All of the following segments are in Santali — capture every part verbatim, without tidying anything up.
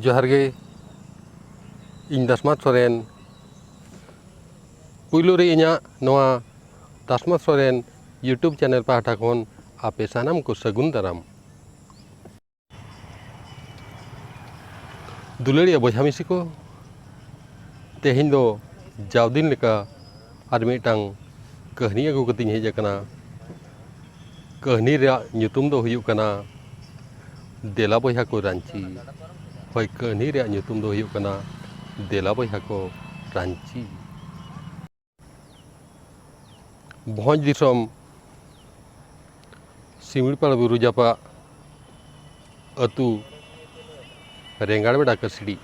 ᱡᱚᱦᱟᱨ ᱜᱮ, ᱤᱧ ᱫᱟᱥᱢᱟᱛ ᱥᱚᱨᱮᱱ᱾ ᱯᱩᱭᱞᱩ ᱨᱮ ᱤᱧᱟᱹᱜ ᱱᱚᱣᱟ ᱫᱟᱥᱢᱟᱛ ᱥᱚᱨᱮᱱ YouTube ᱪᱮᱱᱮᱞ ᱯᱟᱦᱴᱟ ᱠᱷᱚᱱ ᱟᱯᱮ ᱥᱟᱱᱟᱢ ᱠᱚ ᱥᱟᱹᱜᱩᱱ ᱫᱟᱨᱟᱢ᱾ ᱫᱩᱞᱟᱹᱲᱤᱭᱟᱹ ᱵᱚᱭᱦᱟ ᱢᱤᱥᱤ ᱠᱚ, ᱛᱮᱦᱮᱧ ᱫᱚ ᱡᱟᱣ ᱫᱤᱱ ᱞᱮᱠᱟ ᱟᱨ ᱢᱤᱫᱴᱟᱝ ᱠᱟᱹᱦᱱᱤ ᱟᱹᱜᱩ ᱠᱟᱛᱮᱧ ᱦᱮᱡ ᱟᱠᱟᱱᱟ᱾ ᱠᱟᱹᱦᱱᱤ ᱨᱮᱭᱟᱜ ᱧᱩᱛᱩᱢ ᱫᱚ ᱦᱩᱭᱩᱜ ᱠᱟᱱᱟ ᱫᱮᱞᱟ ᱵᱚᱭᱦᱟ ᱠᱚ ᱨᱟᱧᱪᱤ᱾ ᱦᱳᱭ, ᱠᱟᱹᱦᱱᱤ ᱨᱮᱭᱟᱜ ᱧᱩᱛᱩᱢ ᱫᱚ ᱦᱩᱭᱩᱜ ᱠᱟᱱᱟ ᱫᱮᱞᱟ ᱵᱚᱭᱦᱟ ᱠᱚ ᱨᱟᱧᱪᱤ᱾ ᱵᱷᱚᱸᱡᱽ ᱫᱤᱥᱚᱢ ᱥᱤᱢᱲᱤᱯᱟᱲ ᱵᱩᱨᱩ ᱡᱟᱯᱟᱜ ᱟᱹᱛᱩ ᱨᱮᱸᱜᱟᱲ ᱵᱮᱰᱟ ᱠᱟᱹᱥᱲᱤ᱾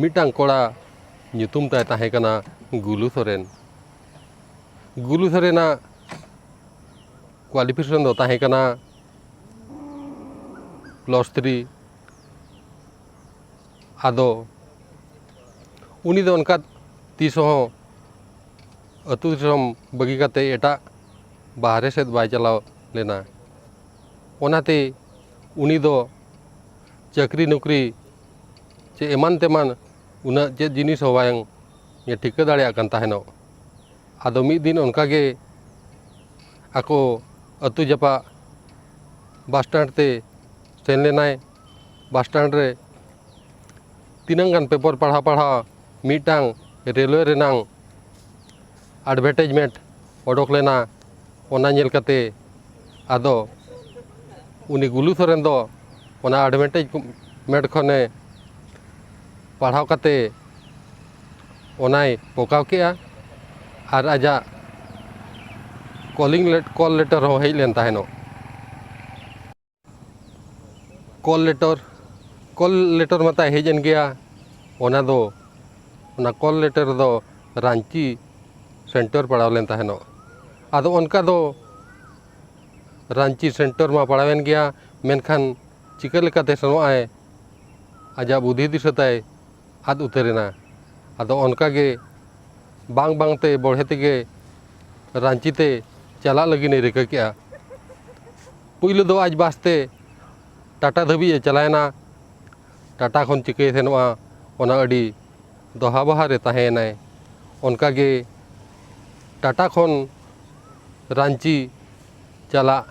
ᱢᱤᱫᱴᱟᱝ ᱠᱚᱲᱟ ᱧᱩᱛᱩᱢ ᱛᱟᱭ ᱛᱟᱦᱮᱸ ᱠᱟᱱᱟ ᱜᱩᱞᱩ ᱥᱚᱨᱮᱱ᱾ ᱜᱩᱞᱩ ᱥᱚᱨᱮᱱᱟᱜ ᱠᱳᱣᱟᱞᱤᱯᱷᱤᱠᱮᱥᱚᱱ ᱫᱚ ᱛᱟᱦᱮᱸ ᱠᱟᱱᱟ ᱯᱞᱟᱥ ᱛᱷᱨᱤ᱾ ᱟᱫᱚ ᱩᱱᱤ ᱫᱚ ᱚᱱᱠᱟ ᱛᱤᱥ ᱦᱚᱸ ᱟᱹᱛᱩ ᱫᱤᱥᱚᱢ ᱵᱟᱹᱜᱤ ᱠᱟᱛᱮ ᱮᱴᱟᱜ ᱵᱟᱦᱨᱮ ᱥᱮᱫ ᱵᱟᱭ ᱪᱟᱞᱟᱣ ᱞᱮᱱᱟ᱾ ᱚᱱᱟᱛᱮ ᱩᱱᱤ ᱫᱚ ᱪᱟᱹᱠᱨᱤ ᱱᱚᱠᱨᱤ ᱪᱮ ᱮᱢᱟᱱ ᱛᱮᱢᱟᱱ ᱩᱱᱟᱹᱜ ᱪᱮᱫ ᱡᱤᱱᱤᱥ ᱦᱚᱸ ᱵᱟᱝ ᱮ ᱴᱷᱤᱠᱟᱹ ᱫᱟᱲᱮᱭᱟᱜ ᱠᱟᱱ ᱛᱟᱦᱮᱱᱚᱜ᱾ ᱟᱫᱚ ᱢᱤᱫ ᱫᱤᱱ ᱚᱱᱠᱟ ᱜᱮ ᱟᱠᱚ ᱟᱹᱛᱩ ᱡᱟᱯᱟᱜ ᱵᱟᱥ ᱥᱴᱮᱱᱰ ᱛᱮ ᱥᱮᱱ ᱞᱮᱱᱟᱭ᱾ ᱵᱟᱥ ᱥᱴᱮᱱᱰ ᱨᱮ ᱛᱤᱱᱟᱹᱝ ᱜᱟᱱ ᱯᱮᱯᱟᱨ ᱯᱟᱲᱦᱟᱣ ᱯᱟᱲᱦᱟᱣ ᱢᱤᱫᱴᱟᱝ ᱨᱮᱞᱣᱮ ᱨᱮᱱᱟᱝ ᱮᱰᱵᱷᱮᱴᱟᱭᱤᱡᱽᱢᱮᱱᱴ ᱚᱰᱚᱠ ᱞᱮᱱᱟ᱾ ᱚᱱᱟ ᱧᱮᱞ ᱠᱟᱛᱮ ᱟᱫᱚ ᱩᱱᱤ ᱜᱩᱞᱩ ᱥᱚᱨᱮᱱ ᱫᱚ ᱚᱱᱟ ᱮᱰᱵᱷᱮᱴᱟᱭᱤᱡᱽᱢᱮᱱᱴ ᱠᱷᱚᱱᱮ ᱯᱟᱲᱦᱟᱣ ᱠᱟᱛᱮ ᱚᱱᱟᱭ ᱯᱚᱠᱟᱣ ᱠᱮᱜᱼᱟ ᱟᱨ ᱟᱡᱟᱜ ᱠᱚᱞᱤᱝ ᱞᱮᱴ-, ᱠᱚᱞ ᱞᱮᱴᱟᱨ ᱦᱚᱸ ᱦᱮᱡ ᱞᱮᱱ ᱛᱟᱦᱮᱱᱚᱜ᱾ ᱠᱚᱞ ᱞᱮᱴᱚᱨ, ᱠᱚᱞ ᱞᱮᱴᱚᱨ ᱢᱟᱛᱟᱭ ᱦᱮᱡ ᱮᱱ ᱜᱮᱭᱟ᱾ ᱚᱱᱟ ᱫᱚ, ᱚᱱᱟ ᱠᱚᱞ ᱞᱮᱴᱚᱨ ᱫᱚ ᱨᱟᱺᱪᱤ ᱥᱮᱱᱴᱟᱨ ᱯᱟᱲᱟᱣ ᱞᱮᱱ ᱛᱟᱦᱮᱱᱚᱜ᱾ ᱟᱫᱚ ᱚᱱᱠᱟ ᱫᱚ ᱨᱟᱺᱪᱤ ᱥᱮᱱᱴᱟᱨ ᱢᱟ ᱯᱟᱲᱟᱣᱮᱱ ᱜᱮᱭᱟ, ᱢᱮᱱᱠᱷᱟᱱ ᱪᱤᱠᱟᱹ ᱞᱮᱠᱟᱛᱮ ᱥᱮᱱᱚᱜᱼᱟᱭ? ᱟᱡᱟᱜ ᱵᱩᱫᱷᱤ ᱫᱤᱥᱟᱹ ᱛᱟᱭ ᱟᱫ ᱩᱛᱟᱹᱨᱮᱱᱟ᱾ ᱟᱫᱚ ᱚᱱᱠᱟ ᱜᱮ ᱵᱟᱝ ᱵᱟᱝ ᱛᱮ ᱵᱚᱲᱦᱮ ᱛᱮᱜᱮ ᱨᱟᱺᱪᱤ ᱛᱮ ᱪᱟᱞᱟᱜ ᱞᱟᱹᱜᱤᱫ ᱮ ᱨᱤᱠᱟᱹ ᱠᱮᱜᱼᱟ᱾ ᱯᱩᱭᱞᱩ ᱫᱚ ᱟᱡ ᱵᱟᱥ ᱛᱮ ᱴᱟᱴᱟ ᱫᱷᱟᱹᱵᱤᱡ ᱮ ᱪᱟᱞᱟᱣᱮᱱᱟ᱾ ᱴᱟᱴᱟ ᱠᱷᱚᱱ ᱪᱤᱠᱟᱹᱭ ᱥᱮᱱᱚᱜᱼᱟ, ᱚᱱᱟ ᱟᱹᱰᱤ ᱫᱚᱦᱟ ᱵᱚᱦᱟ ᱨᱮ ᱛᱟᱦᱮᱸᱭᱮᱱᱟᱭ᱾ ᱚᱱᱠᱟᱜᱮ ᱴᱟᱴᱟ ᱠᱷᱚᱱ ᱨᱟᱺᱪᱤ ᱪᱟᱞᱟᱜ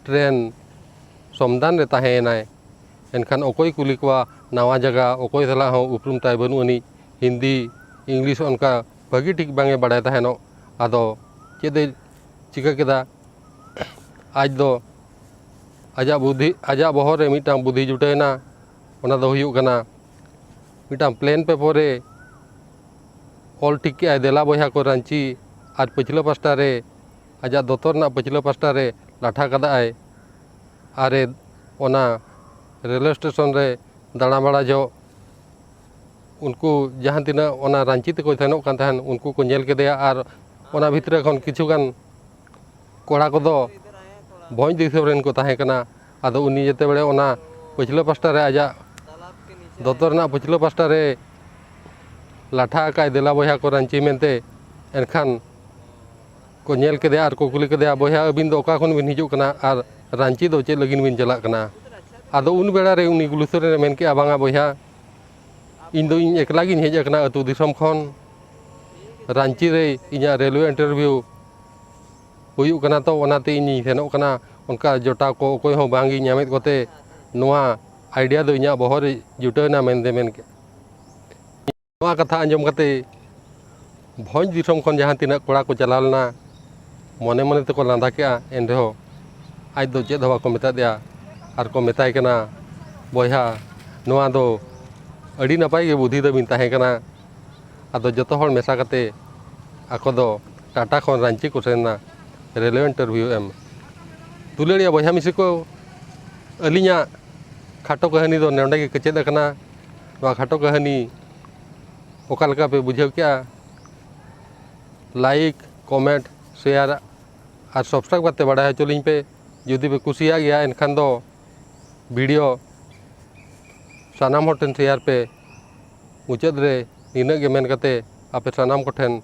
ᱴᱨᱮᱱ ᱥᱚᱢᱫᱟᱱ ᱨᱮ ᱛᱟᱦᱮᱸᱭᱮᱱᱟᱭ᱾ ᱮᱱᱠᱷᱟᱱ ᱚᱠᱚᱭ ᱠᱩᱞᱤ ᱠᱚᱣᱟ ᱱᱟᱣᱟ ᱡᱟᱭᱜᱟ, ᱚᱠᱚᱭ ᱥᱟᱞᱟᱜ ᱦᱚᱸ ᱩᱯᱨᱩᱢ ᱛᱟᱭ ᱵᱟᱹᱱᱩᱜ ᱟᱹᱱᱤᱡ, ᱦᱤᱱᱫᱤ, ᱤᱝᱞᱤᱥ ᱚᱱᱠᱟ ᱵᱷᱟᱹᱜᱤ ᱴᱷᱤᱠ ᱵᱟᱝ ᱮ ᱵᱟᱲᱟᱭ ᱛᱟᱦᱮᱱᱚᱜ᱾ ᱟᱫᱚ ᱪᱮᱫ ᱮ ᱪᱤᱠᱟᱹ ᱠᱮᱫᱟ? ᱟᱡ ᱫᱚ ᱟᱡᱟᱜ ᱵᱩᱫᱷᱤ, ᱟᱡᱟᱜ ᱵᱚᱦᱚᱜ ᱨᱮ ᱢᱤᱫᱴᱟᱝ ᱵᱩᱫᱷᱤ ᱡᱩᱴᱟᱹᱣᱮᱱᱟ, ᱚᱱᱟ ᱫᱚ ᱦᱩᱭᱩᱜ ᱠᱟᱱᱟ ᱢᱤᱫᱴᱟᱝ ᱯᱞᱮᱱ ᱯᱮᱯᱟᱨ ᱨᱮ ᱚᱞ ᱴᱷᱤᱠ ᱠᱮᱜᱼᱟᱭ, "ᱫᱮᱞᱟ ᱵᱚᱭᱦᱟ ᱠᱚ ᱨᱟᱺᱪᱤ", ᱟᱨ ᱯᱟᱹᱪᱷᱞᱟᱹ ᱯᱟᱥᱴᱟ ᱨᱮ, ᱟᱡᱟᱜ ᱫᱚᱛᱚᱨ ᱨᱮᱱᱟᱜ ᱯᱟᱹᱪᱷᱞᱟᱹ ᱯᱟᱥᱴᱟ ᱨᱮ ᱞᱟᱴᱷᱟ ᱠᱟᱫᱟᱭ᱾ ᱟᱨ ᱮ ᱚᱱᱟ ᱨᱮᱞᱣᱮ ᱥᱴᱮᱥᱚᱱ ᱨᱮ ᱫᱟᱬᱟ ᱵᱟᱲᱟ ᱡᱚᱦᱚᱜ ᱩᱱᱠᱩ ᱡᱟᱦᱟᱸ ᱛᱤᱱᱟᱹᱜ ᱚᱱᱟ ᱨᱟᱺᱪᱤ ᱛᱮᱠᱚ ᱥᱮᱱᱚᱜ ᱠᱟᱱ ᱛᱟᱦᱮᱸᱱ, ᱩᱱᱠᱩ ᱠᱚ ᱧᱮᱞ ᱠᱮᱫᱮᱭᱟ ᱟᱨ ᱚᱱᱟ ᱵᱷᱤᱛᱨᱤ ᱠᱷᱚᱱ ᱠᱤᱪᱷᱩ ᱜᱟᱱ ᱠᱚᱲᱟ ᱠᱚᱫᱚ ᱵᱷᱚᱸᱡᱽ ᱫᱤᱥᱚᱢ ᱨᱮᱱ ᱠᱚ ᱛᱟᱦᱮᱸ ᱠᱟᱱᱟ᱾ ᱟᱫᱚ ᱩᱱᱤ ᱡᱮᱛᱮ ᱵᱮᱲᱮ ᱚᱱᱟ ᱯᱟᱹᱪᱷᱞᱟᱹ ᱯᱟᱥᱴᱟ ᱨᱮ ᱟᱡᱟᱜ ᱫᱚᱛᱚᱨ ᱨᱮᱱᱟᱜ ᱯᱟᱹᱪᱷᱞᱟᱹ ᱯᱟᱥᱴᱟ ᱨᱮ ᱞᱟᱴᱷᱟ ᱟᱠᱟᱫ, "ᱫᱮᱞᱟ ᱵᱚᱭᱦᱟ ᱠᱚ ᱨᱟᱺᱪᱤ" ᱢᱮᱱᱛᱮ, ᱮᱱᱠᱷᱟᱱ ᱠᱚ ᱧᱮᱞ ᱠᱮᱫᱮᱭᱟ ᱟᱨ ᱠᱚ ᱠᱩᱞᱤ ᱠᱮᱫᱮᱭᱟ, "ᱵᱚᱭᱦᱟ, ᱟᱹᱵᱤᱱ ᱫᱚ ᱚᱠᱟ ᱠᱷᱚᱱ ᱵᱤᱱ ᱦᱤᱡᱩᱜ ᱠᱟᱱᱟ ᱟᱨ ᱨᱟᱺᱪᱤ ᱫᱚ ᱪᱮᱫ ᱞᱟᱹᱜᱤᱫ ᱵᱤᱱ ᱪᱟᱞᱟᱜ ᱠᱟᱱᱟ?" ᱟᱫᱚ ᱩᱱ ᱵᱮᱲᱟ ᱨᱮ ᱩᱱᱤ ᱜᱩᱞᱩᱥᱚᱨ ᱨᱮ ᱢᱮᱱ ᱠᱮᱫᱼᱟ, "ᱵᱟᱝᱟ ᱵᱚᱭᱦᱟ, ᱤᱧ ᱫᱚ ᱤᱧ ᱮᱠᱞᱟ ᱜᱤᱧ ᱦᱮᱡ ᱟᱠᱟᱱᱟ ᱟᱹᱛᱩ ᱫᱤᱥᱚᱢ ᱠᱷᱚᱱ᱾ ᱨᱟᱺᱪᱤ ᱨᱮ ᱤᱧᱟᱹᱜ ᱨᱮᱞᱣᱮ ᱤᱱᱴᱟᱨᱵᱷᱤᱭᱩ ᱦᱩᱭᱩᱜ ᱠᱟᱱᱟ, ᱛᱚ ᱚᱱᱟᱛᱮ ᱤᱧᱤᱧ ᱥᱮᱱᱚᱜ ᱠᱟᱱᱟ᱾ ᱚᱱᱠᱟ ᱡᱚᱴᱟᱣ ᱠᱚ ᱚᱠᱚᱭ ᱦᱚᱸ ᱵᱟᱝ ᱜᱤᱧ ᱧᱟᱢᱮᱫ ᱠᱚᱛᱮ ᱱᱚᱣᱟ ᱟᱭᱰᱤᱭᱟ ᱫᱚ ᱤᱧᱟᱹᱜ ᱵᱚᱦᱚᱜ ᱨᱮ ᱡᱩᱴᱟᱹᱣ ᱮᱱᱟ" ᱢᱮᱱᱛᱮ ᱢᱮᱱ ᱠᱮᱫ᱾ ᱱᱚᱣᱟ ᱠᱟᱛᱷᱟ ᱟᱸᱡᱚᱢ ᱠᱟᱛᱮ ᱵᱷᱚᱸᱡᱽ ᱫᱤᱥᱚᱢ ᱠᱷᱚᱱ ᱡᱟᱦᱟᱸ ᱛᱤᱱᱟᱹᱜ ᱠᱚᱲᱟ ᱠᱚ ᱪᱟᱞᱟᱣ ᱞᱮᱱᱟ, ᱢᱚᱱᱮ ᱢᱚᱱᱮ ᱛᱮᱠᱚ ᱞᱟᱸᱫᱟ ᱠᱮᱜᱼᱟ᱾ ᱮᱱᱨᱮᱦᱚᱸ ᱟᱡ ᱫᱚ ᱪᱮᱫ ᱦᱚᱸ ᱵᱟᱠᱚ ᱢᱮᱛᱟ ᱫᱮᱭᱟ ᱟᱨ ᱠᱚ ᱢᱮᱛᱟᱭ ᱠᱟᱱᱟ, "ᱵᱚᱭᱦᱟ, ᱱᱚᱣᱟ ᱫᱚ ᱟᱹᱰᱤ ᱱᱟᱯᱟᱭ ᱜᱮ ᱵᱩᱫᱷᱤ ᱫᱚ ᱵᱤᱱ ᱛᱟᱦᱮᱸ ᱠᱟᱱᱟ᱾" ᱟᱫᱚ ᱡᱚᱛᱚ ᱦᱚᱲ ᱢᱮᱥᱟ ᱠᱟᱛᱮ ᱟᱠᱚ ᱫᱚ ᱴᱟᱴᱟ ᱠᱷᱚᱱ ᱨᱟᱺᱪᱤ ᱠᱚ ᱥᱮᱱ ᱮᱱᱟ ᱨᱮᱞᱣᱮ ᱤᱱᱴᱟᱨᱵᱷᱤᱭᱩ ᱮᱢ᱾ ᱫᱩᱞᱟᱹᱲᱤᱭᱟᱹ ᱵᱚᱭᱦᱟ ᱢᱤᱥᱤ ᱠᱚ, ᱟᱹᱞᱤᱧᱟᱜ ᱠᱷᱟᱴᱚ ᱠᱟᱹᱦᱱᱤ ᱫᱚ ᱱᱚᱸᱰᱮ ᱜᱮ ᱠᱮᱪᱮᱫ ᱟᱠᱟᱱᱟ᱾ ᱱᱚᱣᱟ ᱠᱷᱟᱴᱚ ᱠᱟᱹᱦᱱᱤ ᱚᱠᱟ ᱞᱮᱠᱟ ᱯᱮ ᱵᱩᱡᱷᱟᱹᱣ ᱠᱮᱜᱼᱟ? ᱞᱟᱭᱤᱠ, ᱠᱚᱢᱮᱱᱴ, ᱥᱮᱭᱟᱨ ᱟᱨ ᱥᱟᱵᱥᱠᱨᱟᱭᱤᱵ ᱠᱟᱛᱮ ᱵᱟᱲᱟᱭ ᱦᱚᱪᱚ ᱞᱤᱧ ᱯᱮ᱾ ᱡᱩᱫᱤ ᱯᱮ ᱠᱩᱥᱤᱭᱟᱜ ᱜᱮᱭᱟ, ᱮᱱᱠᱷᱟᱱ ᱫᱚ ᱵᱷᱤᱰᱤᱭᱳ ᱥᱟᱱᱟᱢ ᱦᱚᱲ ᱴᱷᱮᱱ ᱥᱮᱭᱟᱨ ᱯᱮ᱾ ᱢᱩᱪᱟᱹᱫ ᱨᱮ ᱱᱤᱱᱟᱹᱜ ᱜᱮ ᱢᱮᱱ ᱠᱟᱛᱮ ᱟᱯᱮ ᱥᱟᱱᱟᱢ ᱠᱚᱴᱷᱮᱱ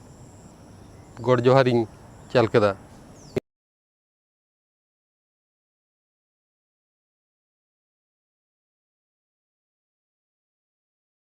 ᱜᱚᱰ ᱡᱚᱦᱟᱨᱤᱧ ᱪᱟᱞ ᱠᱮᱫᱟ᱾